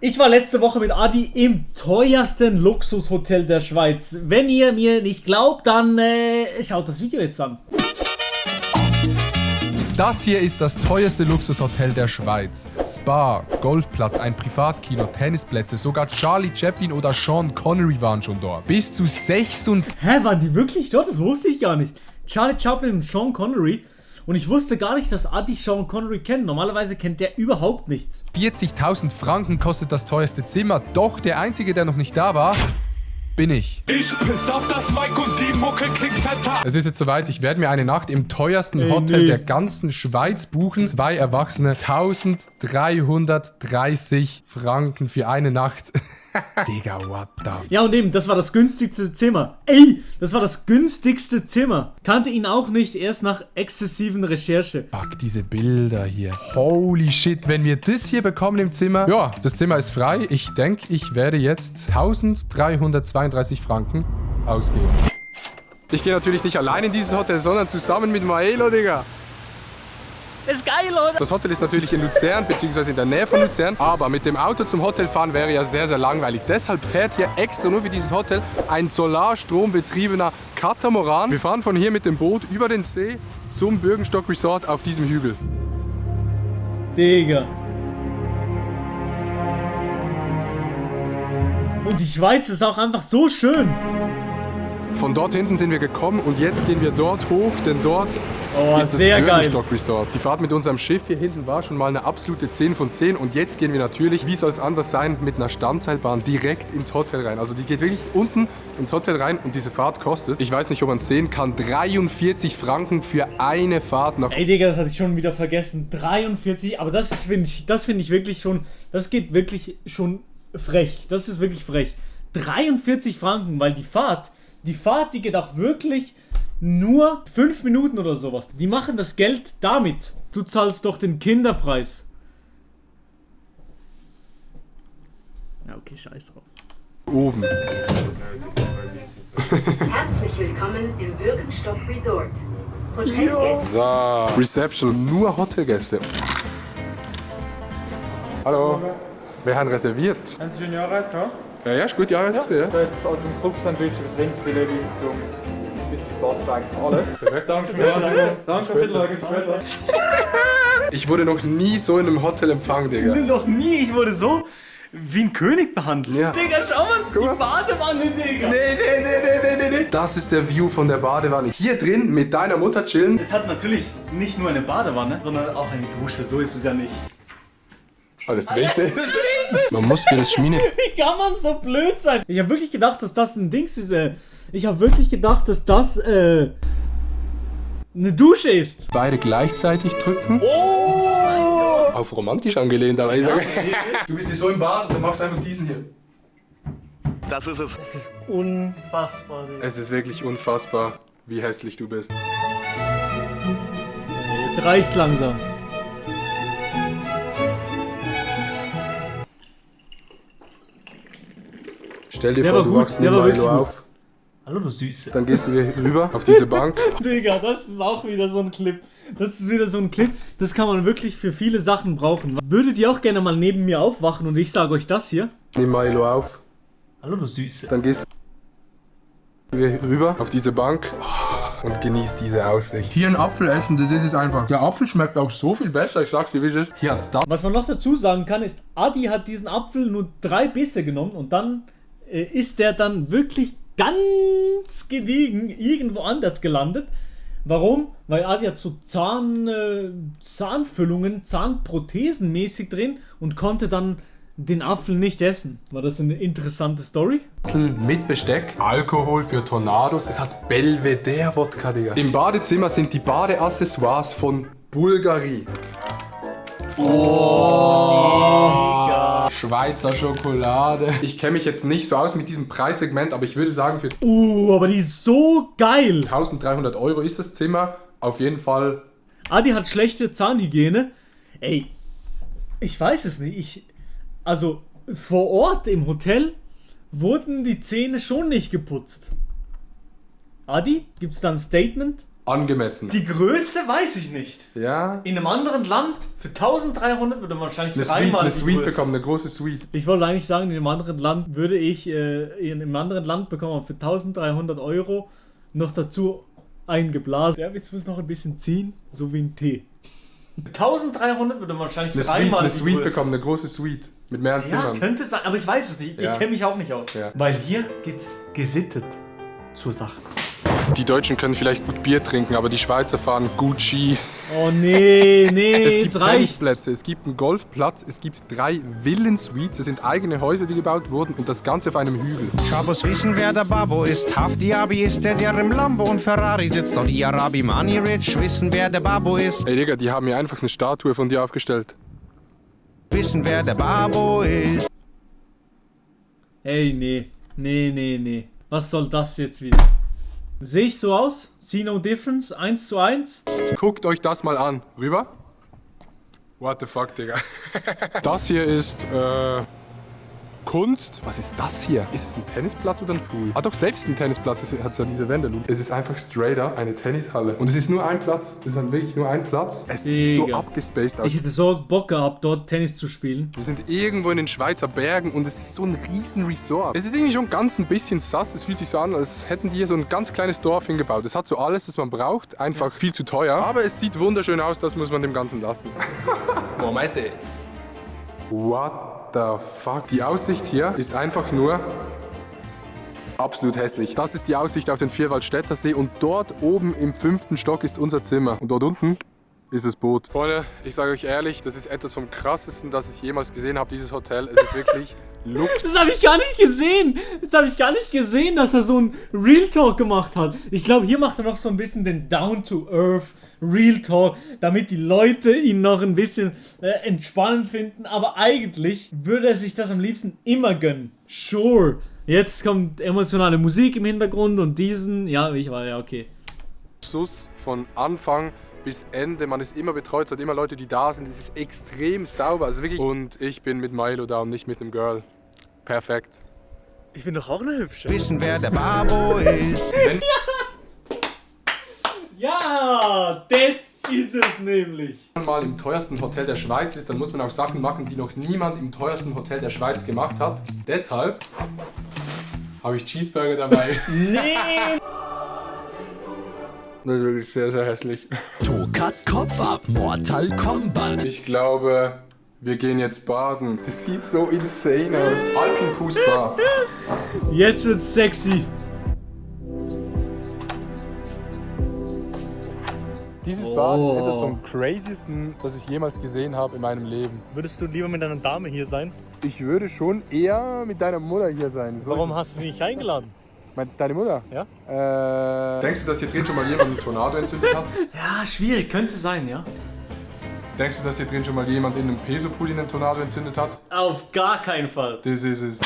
Ich war letzte Woche mit Adi im teuersten Luxushotel der Schweiz. Wenn ihr mir nicht glaubt, dann schaut das Video jetzt an. Das hier ist das teuerste Luxushotel der Schweiz. Spa, Golfplatz, ein Privatkino, Tennisplätze, sogar Charlie Chaplin oder Sean Connery waren schon dort. Bis zu 46... Hä, waren die wirklich dort? Das wusste ich gar nicht. Charlie Chaplin und Sean Connery. Und ich wusste gar nicht, dass Adi Sean Connery kennt. Normalerweise kennt der überhaupt nichts. 40.000 Franken kostet das teuerste Zimmer. Doch der Einzige, der noch nicht da war, bin ich. Ich piss auf das Mic und die Mucke klingt fetter. Es ist jetzt soweit, ich werde mir eine Nacht im teuersten Hotel der ganzen Schweiz buchen. 2 Erwachsene, 1330 Franken für eine Nacht. Digga, what the... Ja, und eben, das war das günstigste Zimmer. Ey, das war das günstigste Zimmer. Kannte ihn auch nicht, erst nach exzessiven Recherche. Fuck, diese Bilder hier. Holy shit, wenn wir das hier bekommen im Zimmer... Ja, das Zimmer ist frei. Ich denke, ich werde jetzt 1332 Franken ausgeben. Ich gehe natürlich nicht allein in dieses Hotel, sondern zusammen mit Maelo, Digga. Ist geil, oder? Das Hotel ist natürlich in Luzern, beziehungsweise in der Nähe von Luzern. Aber mit dem Auto zum Hotel fahren wäre ja sehr, sehr langweilig. Deshalb fährt hier extra nur für dieses Hotel ein solarstrombetriebener Katamaran. Wir fahren von hier mit dem Boot über den See zum Bürgenstock Resort auf diesem Hügel. Digga. Und die Schweiz ist auch einfach so schön. Von dort hinten sind wir gekommen und jetzt gehen wir dort hoch, denn dort ist das sehr geil. Bürgenstock Resort. Die Fahrt mit unserem Schiff hier hinten war schon mal eine absolute 10 von 10 und jetzt gehen wir natürlich, wie soll es anders sein, mit einer Standseilbahn direkt ins Hotel rein. Also die geht wirklich unten ins Hotel rein und diese Fahrt kostet, ich weiß nicht, ob man es sehen kann, 43 Franken für eine Fahrt nach... Ey Digga, das hatte ich schon wieder vergessen. 43, aber das finde ich wirklich schon, das geht wirklich schon frech. Das ist wirklich frech. 43 Franken, weil die Fahrt, die geht auch wirklich nur 5 Minuten oder sowas. Die machen das Geld damit. Du zahlst doch den Kinderpreis. Ja, okay, scheiß drauf. Oben. Herzlich willkommen im Bürgenstock Resort. Hotelgäste. So, Reception, nur Hotelgäste. Hallo. Wer hat reserviert? Haben Sie schon Jahreis gehabt? Ja, ist gut, ja, ist ja. Da jetzt aus dem Krupp-Sandwich bis Rindsfilet bis passt eigentlich alles. Perfekt. Danke schön. Danke für die Lage. Ich wurde noch nie so in einem Hotel empfangen, Digga. Noch nie, ich wurde so wie ein König behandelt. Ja. Digga, schau mal, die Badewanne, Digga. Nee. Das ist der View von der Badewanne. Hier drin mit deiner Mutter chillen. Es hat natürlich nicht nur eine Badewanne, sondern auch eine Dusche. So ist es ja nicht. Alles WC. Man muss für das Schmiede... Wie kann man so blöd sein? Ich habe wirklich gedacht, dass das ein Dings ist. Ich habe wirklich gedacht, dass das eine Dusche ist. Beide gleichzeitig drücken. Oh! Auf romantisch angelehnt, aber ich sage... Du bist hier so im Bad und du machst einfach diesen hier. Das ist es. Es ist unfassbar. Es ist wirklich unfassbar, wie hässlich du bist. Jetzt reicht's langsam. Stell dir Der vor, war du gut, wachst der mit war wirklich Milo gut. auf. Hallo, du Süße. Dann gehst du hier rüber auf diese Bank. Digga, das ist auch wieder so ein Clip. Das ist wieder so ein Clip, das kann man wirklich für viele Sachen brauchen. Würdet ihr auch gerne mal neben mir aufwachen und ich sage euch das hier? Nimm Milo auf. Hallo, du Süße. Dann gehst du hier rüber auf diese Bank und genießt diese Aussicht. Hier einen Apfel essen, das ist es einfach. Der Apfel schmeckt auch so viel besser, ich sag's dir, wie es ist. Hier hat's da. Was man noch dazu sagen kann, ist, Adi hat diesen Apfel nur 3 Bisse genommen und dann ist der dann wirklich ganz gediegen irgendwo anders gelandet. Warum? Weil Adi hat so Zahnfüllungen, Zahnprothesen mäßig drin und konnte dann den Apfel nicht essen. War das eine interessante Story? Mit Besteck, Alkohol für Tornados, es hat Belvedere-Wodka, Digga. Im Badezimmer sind die Badeaccessoires von Bulgari. Schweizer Schokolade. Ich kenne mich jetzt nicht so aus mit diesem Preissegment, aber ich würde sagen, für Aber die ist so geil. 1300 € ist das Zimmer auf jeden Fall. Adi hat schlechte Zahnhygiene. Ey, ich weiß es nicht. Also, vor Ort im Hotel wurden die Zähne schon nicht geputzt. Adi, gibt's da ein Statement? angemessen. Die Größe weiß ich nicht. Ja. In einem anderen Land für 1300 würde man wahrscheinlich Eine Suite bekommen, eine große Suite. Ich wollte eigentlich sagen, in einem anderen Land würde ich in einem anderen Land bekommen für 1300 Euro noch dazu eingeblasen. Der Witz muss noch ein bisschen ziehen, so wie ein Tee. 1300 würde man wahrscheinlich eine Suite bekommen, eine große Suite mit mehreren Zimmern. Ja, könnte sein, aber ich weiß es nicht. Ja. Ich kenne mich auch nicht aus. Ja. Weil hier geht's gesittet zur Sache. Die Deutschen können vielleicht gut Bier trinken, aber die Schweizer fahren Gucci. Oh nee, Es gibt jetzt reicht's. Tennisplätze, es gibt einen Golfplatz, es gibt 3 Villen-Suites, es sind eigene Häuser, die gebaut wurden und das Ganze auf einem Hügel. Schabos wissen, wer der Babo ist. Haftiabi ist der im Lambo und Ferrari sitzt. Und die Arabi Money Rich wissen, wer der Babo ist. Ey Digga, die haben mir einfach eine Statue von dir aufgestellt. Wissen, wer der Babo ist. Ey, nee. Was soll das jetzt wieder? Sehe ich so aus? See no difference? 1:1? Guckt euch das mal an. Rüber? What the fuck, Digga. Das hier ist, Kunst. Was ist das hier? Ist es ein Tennisplatz oder ein Pool? Ah doch, selbst ein Tennisplatz hat so diese Wände. Es ist einfach straight up eine Tennishalle. Und es ist nur ein Platz. Es ist dann wirklich nur ein Platz. Es sieht so Digga. abgespaced aus. Ich hätte so Bock gehabt, dort Tennis zu spielen. Wir sind irgendwo in den Schweizer Bergen und es ist so ein riesen Resort. Es ist irgendwie schon ganz ein bisschen sass. Es fühlt sich so an, als hätten die hier so ein ganz kleines Dorf hingebaut. Es hat so alles, was man braucht. Einfach viel zu teuer. Aber es sieht wunderschön aus, das muss man dem Ganzen lassen. Boah, Meister. What the fuck? Die Aussicht hier ist einfach nur absolut hässlich. Das ist die Aussicht auf den Vierwaldstätter See und dort oben im 5. Stock ist unser Zimmer. Und dort unten ist das Boot. Freunde, ich sage euch ehrlich, das ist etwas vom Krassesten, das ich jemals gesehen habe, dieses Hotel. Es ist wirklich Luxus. Das habe ich gar nicht gesehen. Dass er so ein Real Talk gemacht hat. Ich glaube, hier macht er noch so ein bisschen den Down-to-Earth Real Talk, damit die Leute ihn noch ein bisschen entspannend finden. Aber eigentlich würde er sich das am liebsten immer gönnen. Sure. Jetzt kommt emotionale Musik im Hintergrund und okay. Luxus von Anfang bis Ende. Man ist immer betreut, es hat immer Leute, die da sind. Es ist extrem sauber. Also wirklich. Und ich bin mit Milo da und nicht mit einem Girl. Perfekt. Ich bin doch auch eine Hübsche. Wissen, wer der Babo ist. Wenn Ja, das ist es nämlich. man mal im teuersten Hotel der Schweiz ist, dann muss man auch Sachen machen, die noch niemand im teuersten Hotel der Schweiz gemacht hat. Deshalb habe ich Cheeseburger dabei. Nee. Das ist wirklich sehr, sehr hässlich. Tokat Kopf ab, Mortal Kombat. Ich glaube, wir gehen jetzt baden. Das sieht so insane aus. Alpenpustbar. Jetzt wird's sexy. Dieses Bad ist etwas vom craziesten, das ich jemals gesehen habe in meinem Leben. Würdest du lieber mit deiner Dame hier sein? Ich würde schon eher mit deiner Mutter hier sein. So Warum ist es. hast du sie nicht eingeladen? Deine Mutter? Ja. Denkst du, dass hier drin schon mal jemand einen Tornado entzündet hat? Ja, schwierig, könnte sein, ja. Denkst du, dass hier drin schon mal jemand in einem Peso-Pool in einen Tornado entzündet hat? Auf gar keinen Fall. Das ist es.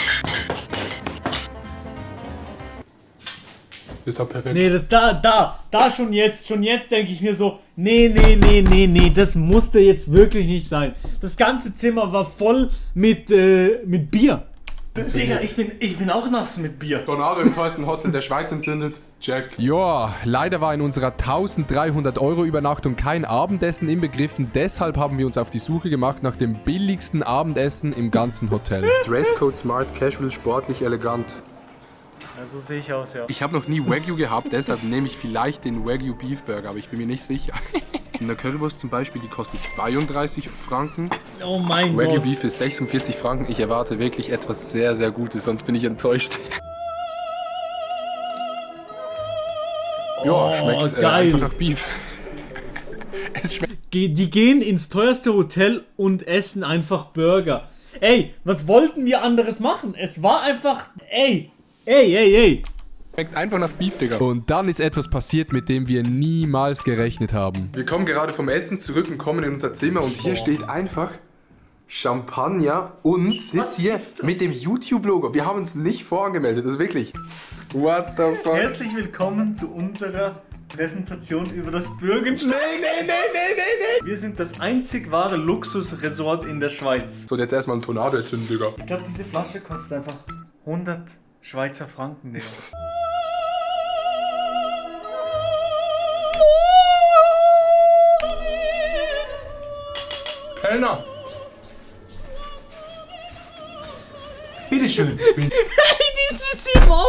Das ist halt perfekt. Nee, schon jetzt denke ich mir so, nee, das musste jetzt wirklich nicht sein. Das ganze Zimmer war voll mit Bier. Digga, ich bin auch nass mit Bier. Tornado im teuersten Hotel der Schweiz entzündet. Check. Ja, leider war in unserer 1300 € Übernachtung kein Abendessen inbegriffen. Deshalb haben wir uns auf die Suche gemacht nach dem billigsten Abendessen im ganzen Hotel. Dresscode smart, casual, sportlich, elegant. Ja, so sehe ich aus, ja. Ich habe noch nie Wagyu gehabt, deshalb nehme ich vielleicht den Wagyu Beef Burger, aber ich bin mir nicht sicher. Eine Currywurst zum Beispiel, die kostet 32 Franken. Oh mein Wagyu Gott. Beef für 46 Franken. Ich erwarte wirklich etwas sehr, sehr Gutes, sonst bin ich enttäuscht. Ja, schmeckt geil. einfach nach Beef. Es schmeckt. Die gehen ins teuerste Hotel und essen einfach Burger. Ey, was wollten wir anderes machen? Es war einfach... Ey. Schmeckt einfach nach Beef, Digga. Und dann ist etwas passiert, mit dem wir niemals gerechnet haben. Wir kommen gerade vom Essen zurück und kommen in unser Zimmer und hier steht einfach Champagner und ist hier mit dem YouTube-Logo. Wir haben uns nicht vorangemeldet, das ist wirklich. What the fuck? Herzlich willkommen zu unserer Präsentation über das Bürgenstock. Nee. Wir sind das einzig wahre Luxusresort in der Schweiz. So, jetzt erstmal ein Tornado entzünden, Digga. Ich glaube, diese Flasche kostet einfach 100 Schweizer Franken. Digga. Kellner! Bitteschön. Dieses Simon!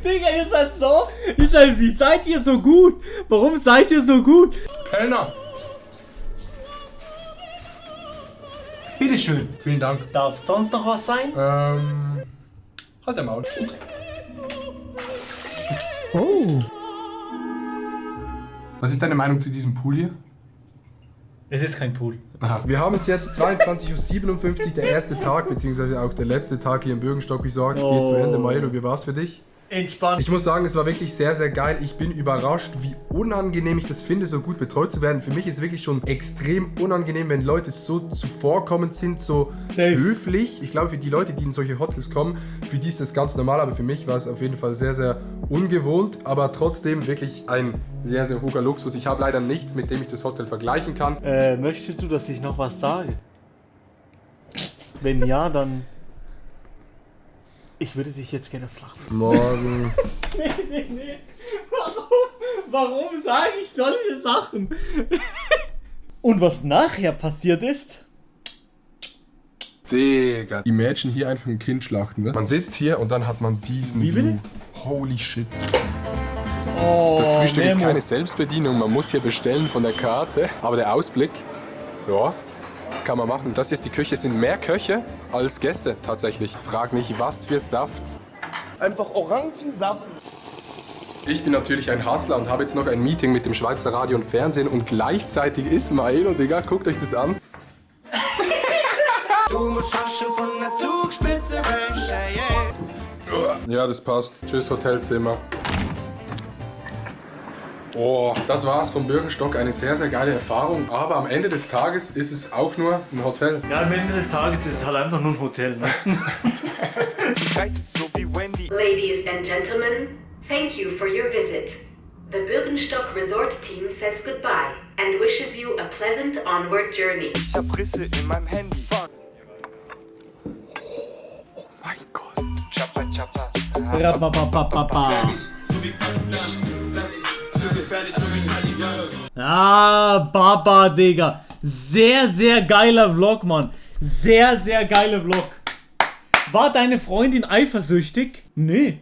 Digga, ihr seid so. Wie seid ihr so gut? Warum seid ihr so gut? Kellner! Bitteschön. Vielen Dank. Darf sonst noch was sein? Halt der Maul. Oh. Was ist deine Meinung zu diesem Pool hier? Es ist kein Pool. Aha. Wir haben es jetzt 22:57 Uhr, der erste Tag, beziehungsweise auch der letzte Tag hier im Bürgenstock Resort geht zu Ende. Maelo, wie war's für dich? Entspannt. Ich muss sagen, es war wirklich sehr, sehr geil. Ich bin überrascht, wie unangenehm ich das finde, so gut betreut zu werden. Für mich ist es wirklich schon extrem unangenehm, wenn Leute so zuvorkommend sind, so höflich. Ich glaube, für die Leute, die in solche Hotels kommen, für die ist das ganz normal, aber für mich war es auf jeden Fall sehr, sehr ungewohnt, aber trotzdem wirklich ein sehr, sehr hoher Luxus. Ich habe leider nichts, mit dem ich das Hotel vergleichen kann. Möchtest du, dass ich noch was sage? Wenn ja, dann... Ich würde dich jetzt gerne flach machen. Morgen. Nee. Warum sage ich solche Sachen? Und was nachher passiert ist? Digga. Imagine hier einfach ein Kind schlachten, ne? Man sitzt hier und dann hat man diesen Wie bitte? View. Holy shit. Oh, Das Frühstück ist Memo. keine Selbstbedienung, man muss hier bestellen von der Karte. Aber der Ausblick, ja, kann man machen. Das ist die Küche, es sind mehr Köche als Gäste tatsächlich. Frag nicht, was für Saft. Einfach Orangensaft. Ich bin natürlich ein Hustler und habe jetzt noch ein Meeting mit dem Schweizer Radio und Fernsehen und gleichzeitig ist Maelo, Digga, guckt euch das an. Du musst haschen von der Zugspitze, Ja, das passt. Tschüss, Hotelzimmer. Oh, das war's vom Bürgenstock. Eine sehr, sehr geile Erfahrung. Aber am Ende des Tages ist es auch nur ein Hotel. Ja, am Ende des Tages ist es halt einfach nur ein Hotel. Ne? Ladies and gentlemen, thank you for your visit. The Bürgenstock Resort team says goodbye and wishes you a pleasant onward journey. Ich hab Risse in meinem Handy. Fuck. Oh mein Gott. Chopper, chopper. Rapapapapapa. Ah, Baba, Digga. Sehr, sehr geiler Vlog, Mann. Sehr, sehr geiler Vlog. War deine Freundin eifersüchtig? Nee.